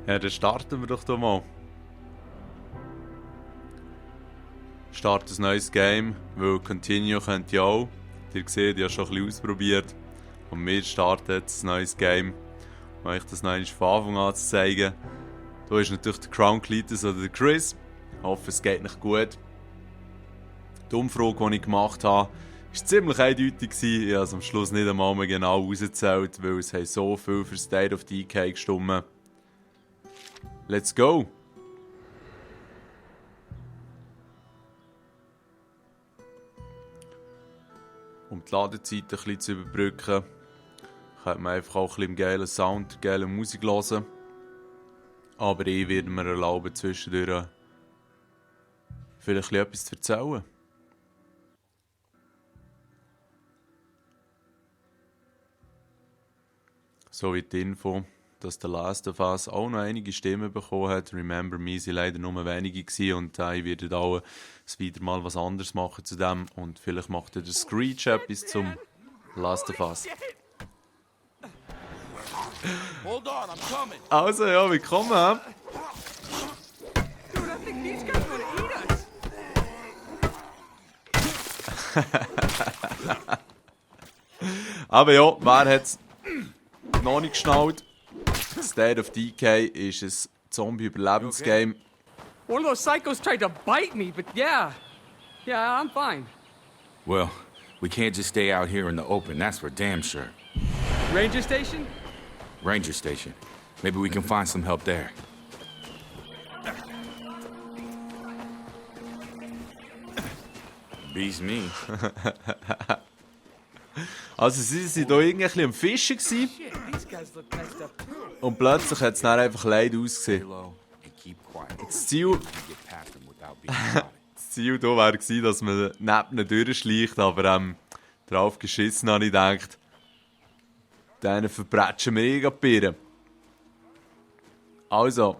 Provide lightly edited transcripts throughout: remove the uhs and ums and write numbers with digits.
Ja, dann starten wir doch da mal. Start ein neues Game, weil Continue könnt ihr auch. Ihr seht, ich habe schon ein bisschen ausprobiert. Und wir starten jetzt ein neues Game, um euch das noch einmal von Anfang an zu zeigen. Da ist natürlich der Crown Cletus oder der Chris. Ich hoffe, es geht nicht gut. Die Umfrage, die ich gemacht habe, war ziemlich eindeutig. Ich habe es am Schluss nicht einmal mehr genau ausgezählt, weil es so viel für State of Decay gestimmt. Let's go! Um die Ladezeit ein bisschen zu überbrücken, könnte man einfach auch ein bisschen geilen Sound, geile Musik hören. Aber ich werde mir erlauben, zwischendurch vielleicht etwas zu erzählen. So wie die Info, dass der Last of Us auch noch einige Stimmen bekommen hat. Remember Me waren leider nur wenige gewesen und ich werde auch wieder mal was anderes machen zu dem. Und vielleicht macht der Screech etwas zum Last of Us. Also ja, willkommen. Aber ja, wer hat es noch nicht geschnallt? State of Decay ist ein Zombie-Überlebensgame. One of those psychos tried to bite me, but yeah, I'm fine. Well, we can't just stay out here in the open, that's for damn sure. Ranger station? Ranger station. Maybe we can find some help there. Beats me. Also sie waren hier irgendwie ein bisschen am Fischen gewesen, Shit, these guys look messed up too. und plötzlich hat es dann einfach leid ausgesehen. Low and keep quiet. Das Ziel Get past them without being spotted. hier wäre gewesen, dass man neben ihnen durchschleicht, aber drauf geschissen habe ich gedacht, denen verbretschen wir die Birnen. Also,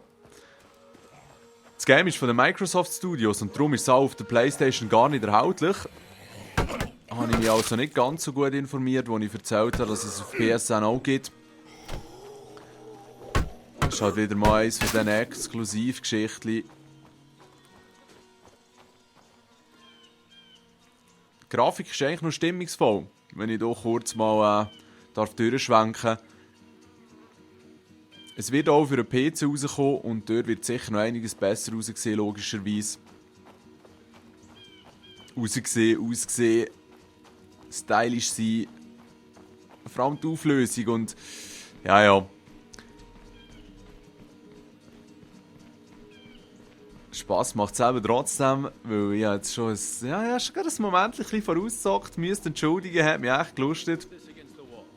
das Game ist von den Microsoft Studios und darum ist es auch auf der Playstation gar nicht erhältlich. Habe ich mich also nicht ganz so gut informiert, als ich erzählt habe, dass es auf PSN auch gibt. Das ist halt wieder mal eines von diesen Exklusivgeschichten. Die Grafik ist eigentlich noch stimmungsvoll, wenn ich hier kurz mal durchschwenken darf. Es wird auch für einen PC rauskommen und dort wird sicher noch einiges besser aussehen, logischerweise. Aussehen, stylisch sein, vor allem die Auflösung und ja. Spass macht es eben trotzdem, weil ich jetzt schon schon gerade ein Moment ein bisschen vorausgesagt, müsst entschuldigen, hat mich echt gelustet.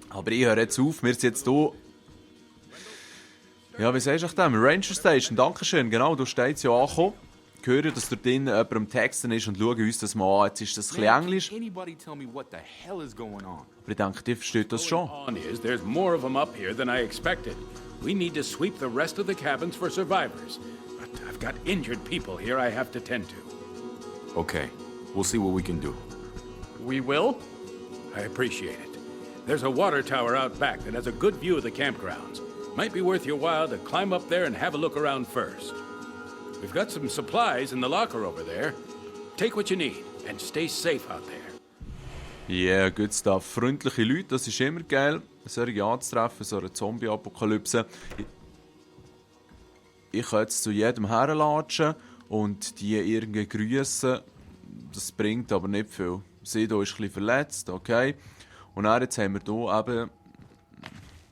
Aber ich höre jetzt auf, wir sind jetzt hier. Ja, wie sagst du dem? Ranger Station, dankeschön, genau, da steht es ja angekommen. Ich höre, dass dort drin jemand am Texten ist und schauen uns das mal an. Jetzt ist das ein bisschen Englisch, Anybody tell me what the hell is going on? aber ich denke, ihr versteht das schon. On is there's more of them up here than I expected. We need to sweep the rest of the cabins for survivors. But I've got injured people here I have to tend to. Okay, we'll see what we can do. We will? I appreciate it. There's a water tower out back that has a good view of the campgrounds. Might be worth your while to climb up there and have a look around first. We've got some supplies in the locker over there. Take what you need and stay safe out there. Yeah, good stuff. Freundliche Leute, das ist immer geil, solche anzutreffen, so eine Zombie-Apokalypse. Ich kann jetzt zu jedem herlatschen und die irgendwie grüßen. Das bringt aber nicht viel. Sie hier ist ein bisschen verletzt, okay. Und dann jetzt haben wir hier eben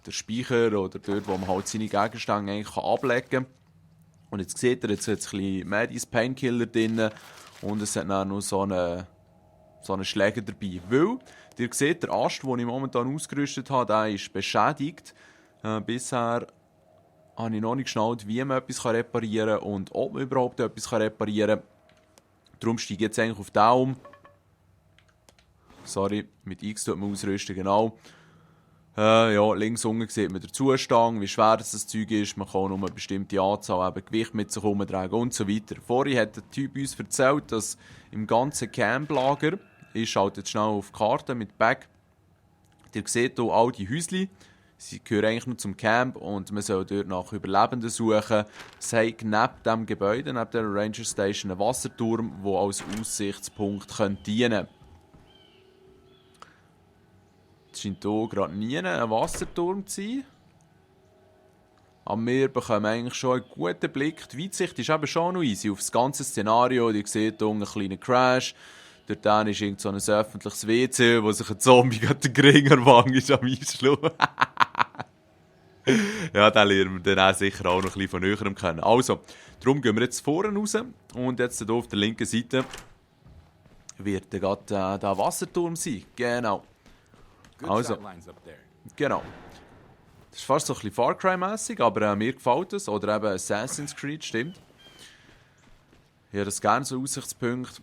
den Speicher oder dort, wo man halt seine Gegenstände eigentlich ablegen kann. Und jetzt seht ihr, jetzt hat es ein bisschen Maddys Painkiller drin und es hat dann noch so einen Schläger dabei. Weil, ihr seht, der Ast, den ich momentan ausgerüstet habe, der ist beschädigt. Bisher habe ich noch nicht geschnallt, wie man etwas reparieren kann und ob man überhaupt etwas reparieren kann. Darum steige ich jetzt eigentlich auf den um. Sorry, mit X tut man ausrüsten, genau. Ja, links unten sieht man den Zustand, wie schwer das Zeug ist. Man kann nur eine bestimmte Anzahl eben Gewicht mit sich herumtragen und so weiter. Vorhin hat der Typ uns erzählt, dass im ganzen Camplager, ich schalte jetzt schnell auf die Karte mit Back, ihr seht hier all die Häuschen, Sie gehören eigentlich nur zum Camp und man soll dort nach Überlebenden suchen. Es hat neben diesem Gebäude, neben der Ranger Station, einen Wasserturm, der als Aussichtspunkt dienen könnte. Es scheint hier gerade nie ein Wasserturm zu sein. Aber wir bekommen eigentlich schon einen guten Blick. Die Weitsicht ist eben schon noch easy auf das ganze Szenario. Ihr seht hier einen kleinen Crash. Dort dann ist irgend so ein öffentliches WC, wo sich ein Zombie gerade den Gringerwang ist am Einschlagen. Ja, da lernen wir dann auch sicher auch noch ein bisschen von näherem kennen. Also, darum gehen wir jetzt vorne raus. Und jetzt hier auf der linken Seite wird dann gerade der Wasserturm sein. Genau. Also, genau. Das ist fast so ein bisschen Far Cry-mässig, aber mir gefällt es. Oder eben Assassin's Creed, stimmt. Ich habe das gerne so Aussichtspunkte.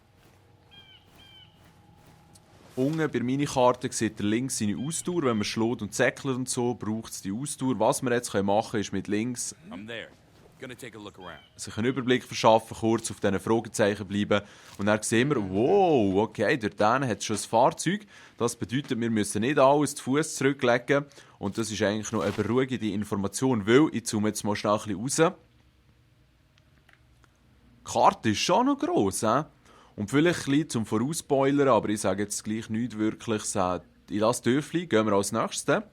Unten bei der Minikarte sieht ihr links seine Ausdauer. Wenn man schlägt und säckelt und so, braucht es die Ausdauer. Was wir jetzt machen können, ist mit links sich einen Überblick verschaffen, kurz auf diesen Fragezeichen bleiben. Und dann sehen wir, wow, okay, dort hat es schon ein Fahrzeug. Das bedeutet, wir müssen nicht alles zu Fuß zurücklegen. Und das ist eigentlich noch eine beruhigende Information, weil ich zoome jetzt mal schnell ein bisschen raus. Die Karte ist schon noch gross, Und vielleicht ein bisschen zum Vorausspoilern, aber ich sage jetzt gleich nichts Wirkliches. In das Dörfli gehen wir als nächstes.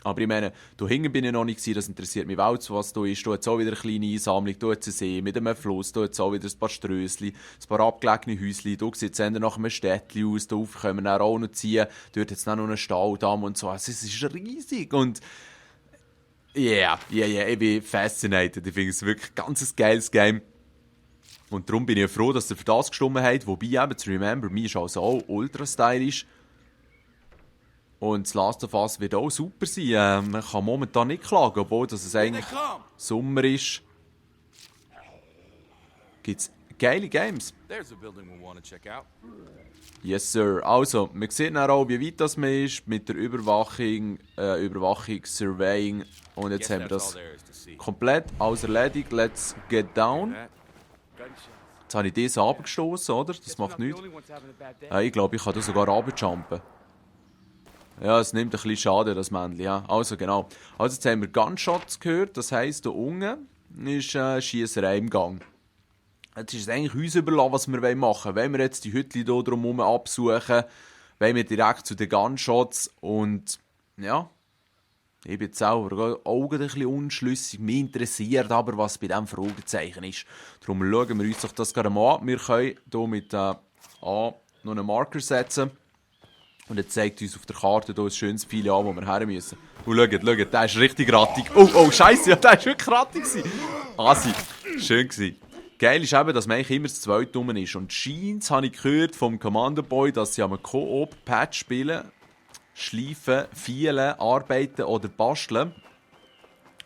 Aber ich meine, da hinten bin ich noch nicht, das interessiert mich auch, was da ist. Da hat es auch wieder eine kleine Einsammlung, da hat es einen See mit einem Fluss, da hat es auch wieder ein paar Strössli, ein paar abgelegene Häuschen, da sieht es eher nach einem Städtchen aus, da können wir dann auch noch ziehen, dort hat es dann noch einen Staudamm und so. Also, es ist riesig und ich bin fascinated. Ich finde es wirklich ein ganz geiles Game. Und darum bin ich froh, dass ihr für das gestimmt habt, wobei eben zu Remember Me ist also auch ultra stylisch. Und das Last of Us wird auch super sein. Man kann momentan nicht klagen, obwohl es eigentlich Sommer ist. Gibt es geile Games. Yes, Sir. Also, man sieht dann auch, wie weit das man ist mit der Überwachung, Surveying. Und jetzt haben wir das komplett alles erledigt. Let's get down. Jetzt habe ich das runtergestoßen, oder? Das macht nichts. Ich glaube, ich kann da sogar runterjumpen. Ja, es nimmt ein bisschen Schaden, das Männchen. Ja. Also genau. Also jetzt haben wir Gunshots gehört, das heisst, hier unten ist Schiesserei im Gang. Jetzt ist es eigentlich uns überlassen, was wir machen wollen. Wenn wir jetzt die Hütchen hier drumherum absuchen, wollen wir direkt zu den Gunshots und ja, ich bin jetzt selber auch ein bisschen unschlüssig. Mich interessiert aber, was bei diesem Fragezeichen ist. Darum schauen wir uns doch das gerade mal an. Wir können hier mit A noch einen Marker setzen. Und jetzt zeigt uns auf der Karte hier ein schönes Pfeil an, wo wir her müssen. Und schaut, der ist richtig rattig. Oh, scheisse, ja, der war wirklich rattig. Asi, schön gewesen. Geil ist eben, dass man eigentlich immer das Zweite rum ist. Und scheint, habe ich gehört vom Commander Boy, dass sie am Koop-Patch spielen, schleifen, feilen, arbeiten oder basteln.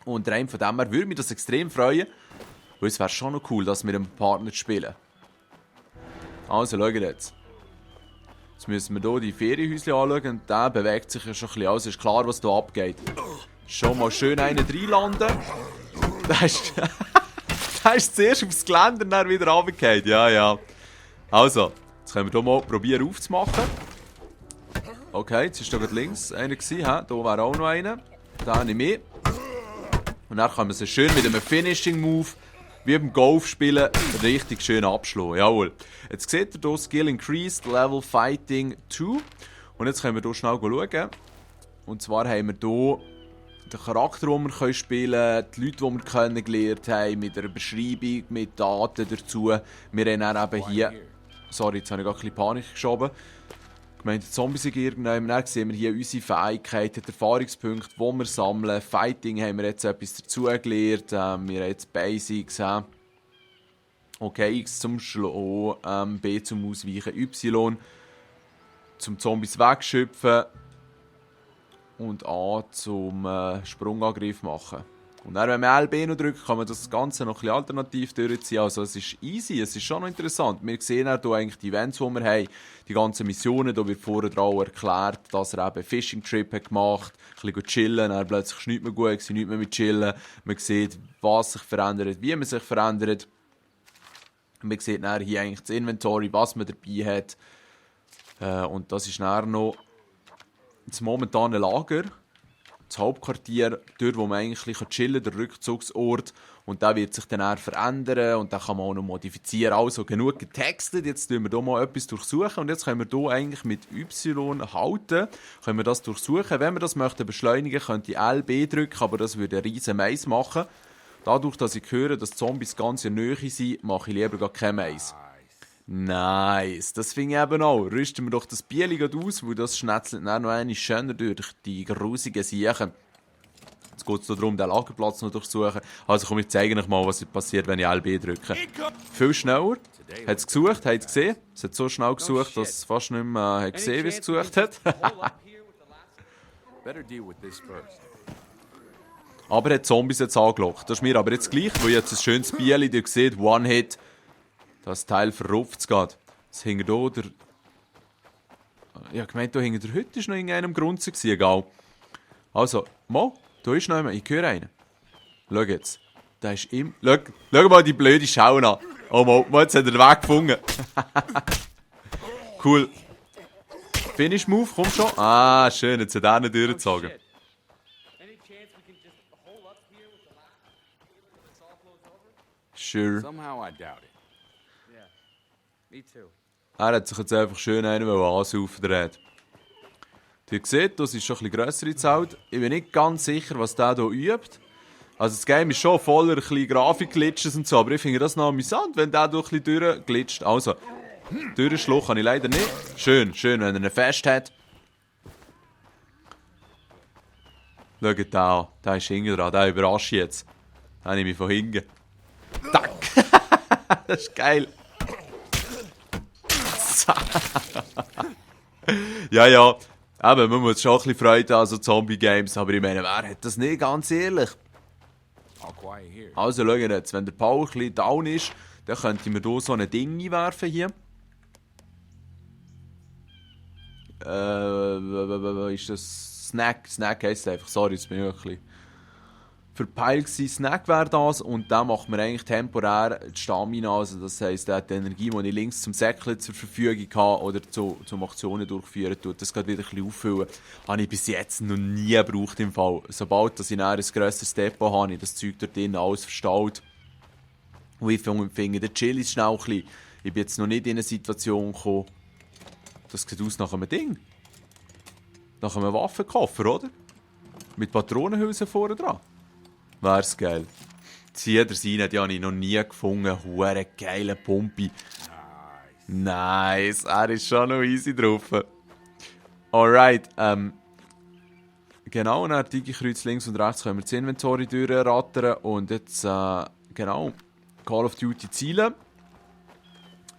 Und rein von dem her würde mich das extrem freuen, weil es wäre schon noch cool, dass wir einen Partner spielen. Also, schaut jetzt. Jetzt müssen wir hier die Ferienhäuschen anschauen und der bewegt sich ja schon ein bisschen aus. Es ist klar, was hier abgeht. Schon mal schön einen reinlanden. Der ist zuerst aufs Geländer und dann wieder runtergefallen. Ja. Also, jetzt können wir hier mal probieren aufzumachen. Okay, jetzt war hier links einer. Hier wäre auch noch einer. Den nehme ich. Und dann können wir sie schön mit einem Finishing-Move wie beim Golf spielen, richtig schön abschlagen. Jawohl. Jetzt seht ihr hier Skill Increased, Level Fighting 2. Und jetzt können wir hier schnell schauen. Und zwar haben wir hier den Charakter, den wir spielen können, die Leute, die wir kennengelernt haben, mit einer Beschreibung, mit Daten dazu. Wir haben dann eben hier... Sorry, jetzt habe ich gerade ein bisschen Panik geschoben. Ich meine, die Zombies sind irgendwann. Dann sehen wir hier unsere Fähigkeiten, die Erfahrungspunkte, die wir sammeln. Fighting haben wir jetzt etwas dazugelernt. Wir haben jetzt Basics. Okay, X zum Schlagen, B zum Ausweichen, Y zum Zombies wegschöpfen und A zum Sprungangriff machen. Und dann, wenn man LB noch drückt, kann man das Ganze noch ein bisschen alternativ durchziehen. Also es ist easy, es ist schon noch interessant. Wir sehen auch hier eigentlich die Events, die wir haben, die ganzen Missionen. Da wird vorher auch erklärt, dass er eben einen Fishing-Trip hat gemacht hat, ein bisschen chillen, dann plötzlich ist nichts mehr gut, nichts mehr mit chillen. Man sieht, was sich verändert, wie man sich verändert. Man sieht dann hier eigentlich das Inventory, was man dabei hat. Und das ist dann noch das momentane Lager. das Hauptquartier, dort wo man eigentlich chillen kann, der Rückzugsort. Und der wird sich dann eher verändern und den kann man auch noch modifizieren. Also genug getextet, jetzt tun wir hier mal etwas durchsuchen und jetzt können wir hier eigentlich mit Y halten, können wir das durchsuchen. Wenn wir das möchten beschleunigen, könnte ich LB drücken, aber das würde einen riesen Mais machen. Dadurch, dass ich höre, dass Zombies ganz in der Nähe sind, mache ich lieber gar kein Mais. Nice, das finde ich eben auch. Rüsten wir doch das Bier aus, weil das schnetzelt dann noch einmal schöner durch die grusigen Siechen. Jetzt geht es darum, den Lagerplatz noch durchsuchen. Also komm, ich zeige euch mal, was passiert, wenn ich LB drücke. Viel schneller. Hat es gesucht, hat es gesehen. Es hat so schnell gesucht, dass es fast nicht mehr gesehen, wie es gesucht hat. Aber er hat Zombies jetzt angelockt. Das ist mir aber jetzt gleich, weil jetzt ein schönes Bier, ihr seht, One-Hit. Das Teil verrupft es gerade. Das hing hier der... Ich habe gemeint, da hing der Hütte noch in einem Grund zu sein, egal. Also, mal, da ist noch jemand, ich höre einen. Schau jetzt. Da ist im... Schau mal die blöde Schau an. Oh mal, jetzt hat er den Weg gefunden. Cool. Finish Move, komm schon. Ah, schön, jetzt hat er einen durchgezogen. Sure. Somehow I doubt it. Me too. Er hat sich jetzt einfach schön einen ansaufen gedreht. Ihr seht, das ist schon ein bisschen grössere Zelt. Ich bin nicht ganz sicher, was der hier übt. Also das Game ist schon voller Grafikglitches und so, aber ich finde das noch amüsant, wenn der durch ein bisschen durchglitscht. Also, durchschlucken kann ich leider nicht. Schön, schön, wenn er ihn fest hat. Schaut den an, der ist hinten dran, der überrascht jetzt. Den nehme ich von hinten. Tack! Das ist geil. Ja, ja. Eben, man muss schon ein bisschen Freude haben, so Zombie-Games, aber ich meine, wer hat das nicht, ganz ehrlich? Also, schaut jetzt, wenn der Power ein bisschen down ist, dann könnte man hier so ein Ding einwerfen hier. Ist das Snack? Snack heisst es einfach, sorry, jetzt bin ich ein bisschen verpeilt gewesen. Snack wäre das und dann macht man eigentlich temporär die Stamina, also das heisst, der hat die Energie, die ich links zum Säckeln zur Verfügung habe oder zum Aktionen durchführen tut, das geht wieder ein bisschen auffüllen. Habe ich bis jetzt noch nie gebraucht im Fall. Sobald dass ich dann ein grösseres Depot habe, das Zeug dort drin alles verstaut. Und ich finde, der Chill ist schnell ein bisschen. Ich bin jetzt noch nicht in eine Situation gekommen, das sieht aus nach einem Ding. Nach einem Waffenkoffer, oder? Mit Patronenhülsen vorne dran. Wär's geil. Zieh rein, die habe ich noch nie gefunden. Hure geile Pumpe. Nice. Er ist schon noch easy drauf. Alright. Genau, dann Digi-Kreuz links und rechts können wir das Inventory durchrattern. Und jetzt, genau, Call of Duty zielen.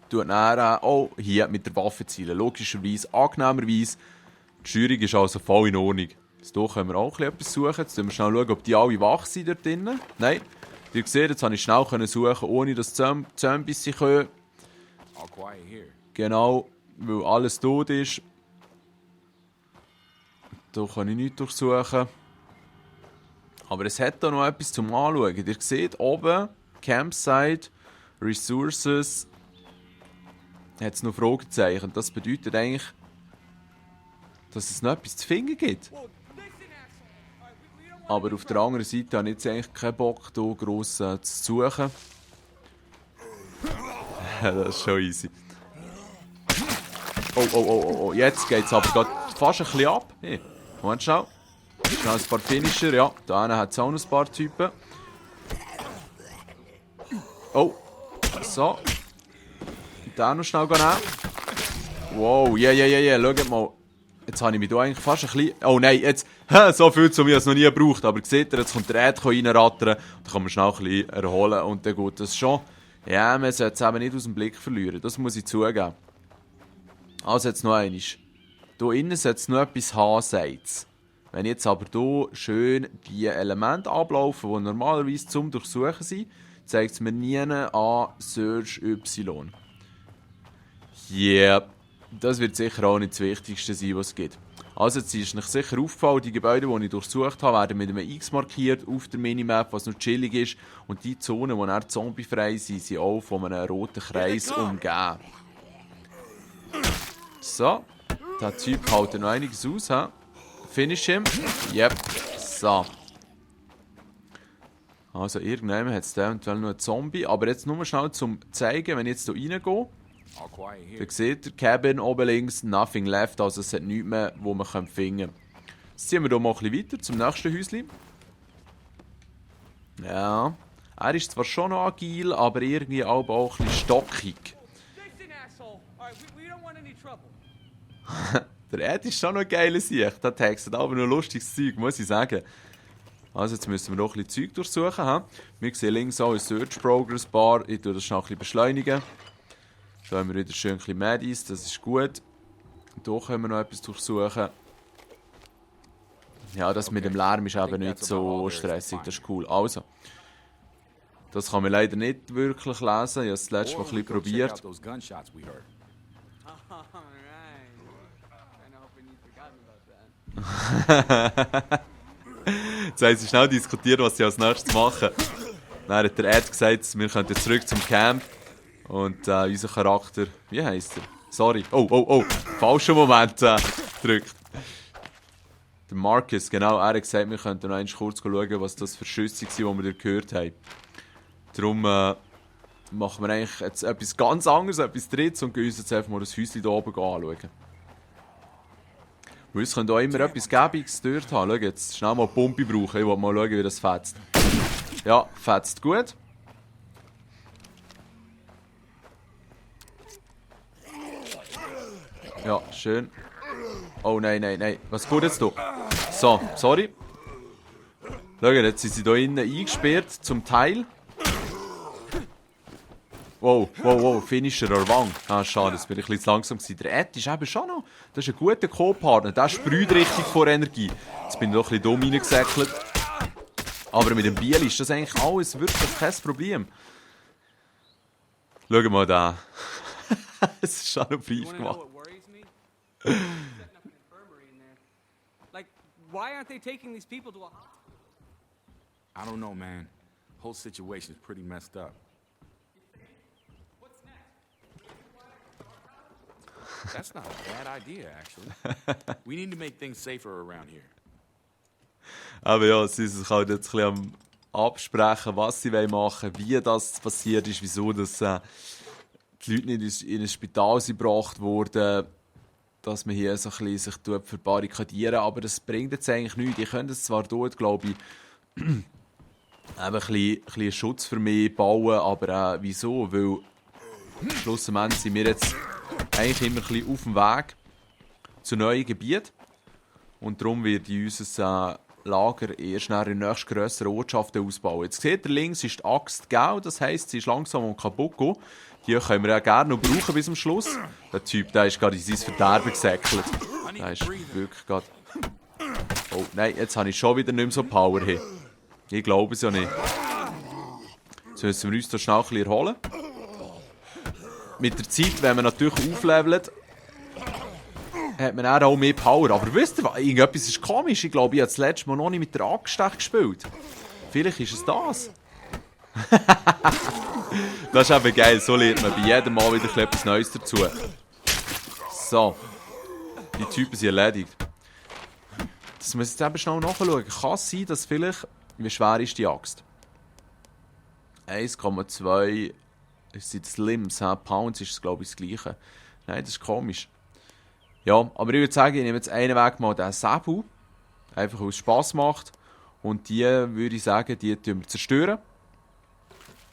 Tut dann auch hier mit der Waffe zielen. Logischerweise, angenehmerweise. Die Steuerung ist also voll in Ordnung. Hier können wir auch etwas suchen. Jetzt schauen wir schnell, ob die alle wach sind dort drinnen. Nein. Ihr seht, jetzt konnte ich schnell suchen, ohne dass die Zombies sie können. Genau, weil alles tot ist. Hier kann ich nichts durchsuchen. Aber es hat hier noch etwas zum Anschauen. Ihr seht oben, Campsite, Resources, hat es noch Fragezeichen. Das bedeutet eigentlich, dass es noch etwas zu finden gibt. Aber auf der anderen Seite habe ich jetzt eigentlich keinen Bock, hier gross zu suchen. Das ist schon easy. Oh. Jetzt geht es aber gerade fast ein bisschen ab. Hey, Moment schnell. Schnell ein paar Finisher. Ja, da hat es auch noch ein paar Typen. Oh, so. Den noch schnell nehmen. Wow, yeah. Schaut mal. Jetzt habe ich mich hier eigentlich fast ein bisschen... Oh nein, jetzt... So viel zu mir, als noch nie gebraucht. Aber seht ihr, jetzt kommt der Erd reinrattern. Dann kann man schnell ein bisschen erholen. Und dann geht das schon. Ja, man sollte es eben nicht aus dem Blick verlieren. Das muss ich zugeben. Also jetzt noch einmal. Hier innen sollte es noch etwas haben, sagt. Wenn jetzt aber hier schön die Elemente ablaufen, die normalerweise zum Durchsuchen sind, zeigt es mir nie an Search Y. Yeah. Das wird sicher auch nicht das Wichtigste sein, was es gibt. Also jetzt ist euch sicher aufgefallen, die Gebäude, die ich durchsucht habe, werden mit einem X markiert auf der Minimap, was noch chillig ist. Und die Zonen, die dann zombiefrei sind, sind auch von einem roten Kreis umgeben. So, der Typ hält noch einiges aus. He? Finish him. Yep. So. Also irgendwann hat es eventuell noch einen Zombie. Aber jetzt nur schnell zum zeigen, wenn ich jetzt hier reingehe. All quiet here. Dann seht ihr, Cabin oben links, nothing left. Also es hat nichts mehr, wo man finden kann. Jetzt ziehen wir hier mal ein bisschen weiter zum nächsten Häuschen. Ja. Er ist zwar schon noch agil, aber irgendwie auch ein bisschen stockig. Listen, asshole. All right, we don't want any trouble. Der Ed ist schon noch eine geile Sicht. Der textet aber noch lustiges Zeug, muss ich sagen. Also jetzt müssen wir noch ein bisschen Zeug durchsuchen. He? Wir sehen links auch eine Search Progress Bar. Ich tue das schnell ein bisschen beschleunigen. Da haben wir wieder schön ein bisschen Maddies, das ist gut. Hier können wir noch etwas durchsuchen. Ja, das mit dem Lärm ist eben nicht so stressig, das ist cool. Also, das kann man leider nicht wirklich lesen. Ich habe es das letzte Mal ein bisschen probiert. Those gunshots we heard. All right. Kinda hoping you'd forgotten about that. Jetzt haben sie schnell diskutiert, was sie als nächstes machen. Dann hat der Ed gesagt, wir könnten zurück zum Camp. Und unser Charakter, wie heisst er? Sorry. Oh, falscher Moment gedrückt. Der Marcus, genau, er hat gesagt, wir könnten noch einmal kurz schauen, was das für Schüsse waren, die wir gehört haben. Darum machen wir eigentlich jetzt etwas ganz anderes, etwas Drittes und gehen uns jetzt einfach mal das Häuschen hier oben anschauen. Weil es könnte auch immer etwas Gäbiges dort haben. Schau jetzt, schnell mal eine Pumpe brauchen, ich will mal schauen, wie das fetzt. Ja, fetzt gut. Ja, schön. Oh nein. Was geht jetzt hier? So, sorry. Schau, jetzt sind sie hier innen eingesperrt, zum Teil. Wow, Finisher Orwang. Ah, schade, das bin ich ein bisschen zu langsam gewesen. Der Ed ist eben schon noch, das ist ein guter Co-Partner, der sprüht richtig vor Energie. Jetzt bin ich doch ein bisschen dumm reingesäckelt. Aber mit dem Biel ist das eigentlich alles wirklich kein Problem. Schau mal da. Es ist schon noch brief You wanna know gemacht. what worries me? Setting up an infirmary in there. Like, why aren't they taking these people to a hospital? I don't know, man. Whole situation is pretty messed up. What's next? That's not a bad idea, actually. We need to make things safer around here. Aber ja, sie sind sich halt jetzt ein bisschen am Absprechen, was sie machen wollen, wie das passiert ist, wieso dass die Leute nicht in ein Spital sind gebracht wurden, dass man hier so ein bisschen sich verbarrikadieren. Aber das bringt jetzt eigentlich nichts. Die können es zwar dort, glaube ich, eben ein bisschen Schutz für mich bauen, aber wieso? Weil schlussendlich sind wir jetzt eigentlich immer ein bisschen auf dem Weg zu neuen Gebieten. Und darum wird unser Lager erst nach den nächsten grösseren Ortschaften ausbauen. Jetzt seht ihr, links ist die Axt gelb, das heisst, sie ist langsam und kaputt gehen. Die können wir ja gerne noch brauchen bis zum Schluss. Der Typ, der ist gerade in sein Verderben gesäckelt. Der ist wirklich gerade... Oh nein, jetzt habe ich schon wieder nicht mehr so Power hier. Ich glaube es ja nicht. Jetzt müssen wir uns hier schnell ein bisschen erholen. Mit der Zeit, wenn man natürlich auflevelt, hat man auch mehr Power. Aber wisst ihr was? Irgendetwas ist komisch. Ich glaube, ich habe das letzte Mal noch nicht mit der Axt gespielt. Vielleicht ist es das. Das ist eben geil. So lernt man bei jedem Mal wieder etwas Neues dazu. So. Die Typen sind erledigt. Das muss ich jetzt eben schnell nachschauen. Kann es sein, dass vielleicht... Wie schwer ist die Axt? 1,2... sind das Limbs, Pounds ist es, glaube ich, das Gleiche. Nein, das ist komisch. Ja, aber ich würde sagen, ich nehme jetzt einen Weg mal den Säbel. Einfach weil es Spass macht. Und die, würde ich sagen, die wir zerstören.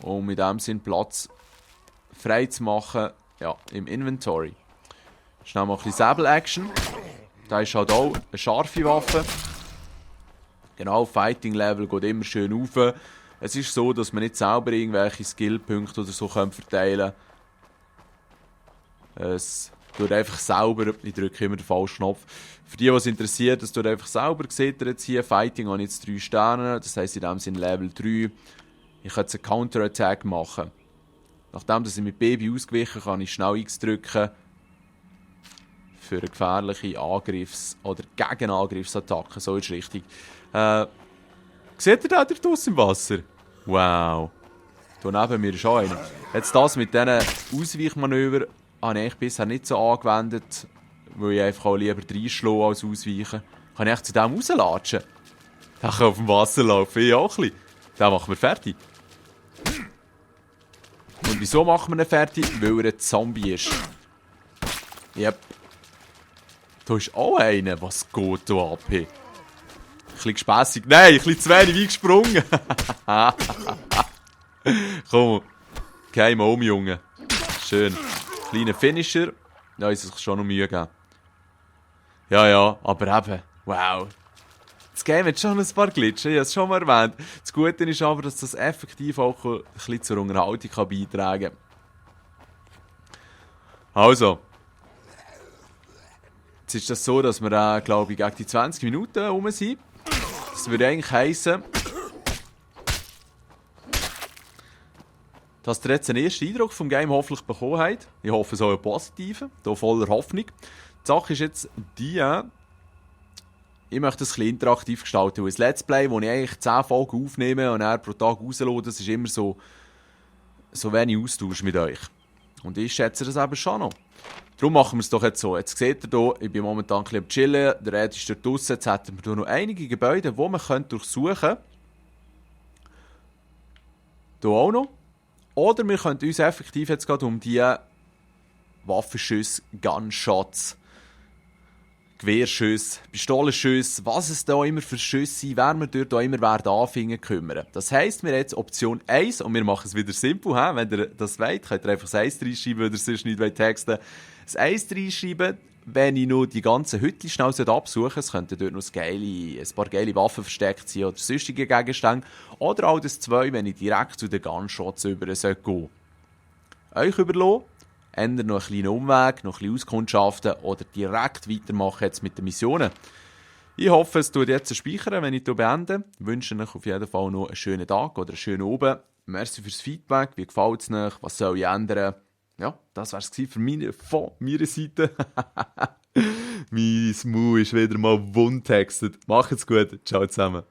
Um in dem Sinn Platz frei zu machen, ja, im Inventory. Schnell mal ein bisschen Säbel-Action. Da ist halt auch eine scharfe Waffe. Genau, Fighting-Level geht immer schön rauf. Es ist so, dass man nicht selber irgendwelche Skillpunkte oder so verteilen kann. Es tut einfach sauber, ich drücke immer den falschen Knopf. Für die, was interessiert, es tut einfach sauber. Seht ihr jetzt hier, Fighting habe ich jetzt 3 Sterne, das heisst in dem Sinne Level 3. Ich kann jetzt einen Counter-Attack machen. Nachdem dass ich mit Baby ausgewichen kann ich schnell X drücken für eine gefährliche Angriffs- oder Gegenangriffsattacke. So ist richtig. Seht ihr da draussen im Wasser? Wow. Hier neben mir ist auch einer. Jetzt das mit diesen Ausweichmanövern habe ich bisher nicht so angewendet, weil ich einfach auch lieber reinschlagen als ausweichen. Kann ich echt zu dem rauslatschen? Der kann auf dem Wasser laufen, ich auch ein bisschen. Den machen wir fertig. Und wieso machen wir ihn fertig? Weil er ein Zombie ist. Yep. Da ist auch einer. Was geht da ab? Ein bisschen gespässig. Nein, ein bisschen zu wenig eingesprungen. Komm. Game um, Junge. Schön. Kleiner Finisher. Da ist es schon noch Mühe gegeben. Ja, aber eben. Wow. Das Game hat schon ein paar Glitches, ich habe es schon mal erwähnt. Das Gute ist aber, dass das effektiv auch ein bisschen zur Unterhaltung beitragen kann. Also. Jetzt ist das so, dass wir, glaube ich, gegen die 20 Minuten rum sind. Das würde eigentlich heissen, dass ihr jetzt einen ersten Eindruck vom Game hoffentlich bekommen habt. Ich hoffe, es auch einen positiven, hier voller Hoffnung. Die Sache ist jetzt die, ich möchte das ein bisschen interaktiv gestalten. Weil ein Let's Play, wo ich eigentlich 10 Folgen aufnehme und dann pro Tag rauslasse, das ist immer so wenig Austausch mit euch. Und ich schätze das eben schon noch. Darum machen wir es doch jetzt so. Jetzt seht ihr hier, ich bin momentan ein bisschen am Chillen, der Red ist dort draussen. Jetzt hätten wir hier noch einige Gebäude, die man durchsuchen könnte. Hier auch noch. Oder wir können uns effektiv jetzt gerade um die Waffenschüsse, Gunshots, Gewehrschüsse, Pistolenschüsse, was es da immer für Schüsse sind, werden wir dort auch immer anfangen kümmern. Das heisst, wir haben jetzt Option 1 und wir machen es wieder simpel. Wenn ihr das wollt, könnt ihr einfach das 1 reinschreiben, wenn ihr sonst nicht texten wollt. Das 1 reinschreiben, wenn ich noch die ganzen Hütte schnell absuche, es könnten dort noch ein paar geile Waffen versteckt sein oder sonstige Gegenstände. Oder auch das 2, wenn ich direkt zu den Gunshots gehen sollte. Euch überlassen. Ändern noch einen kleinen Umweg, noch ein bisschen auskundschaften oder direkt weitermachen jetzt mit den Missionen. Ich hoffe, es tut jetzt speichern, wenn ich hier beende. Ich wünsche euch auf jeden Fall noch einen schönen Tag oder einen schönen Abend. Merci fürs Feedback. Wie gefällt es euch? Was soll ich ändern? Ja, das war es von meiner Seite. Mein Maul ist wieder mal wundtextet. Macht's gut. Ciao zusammen.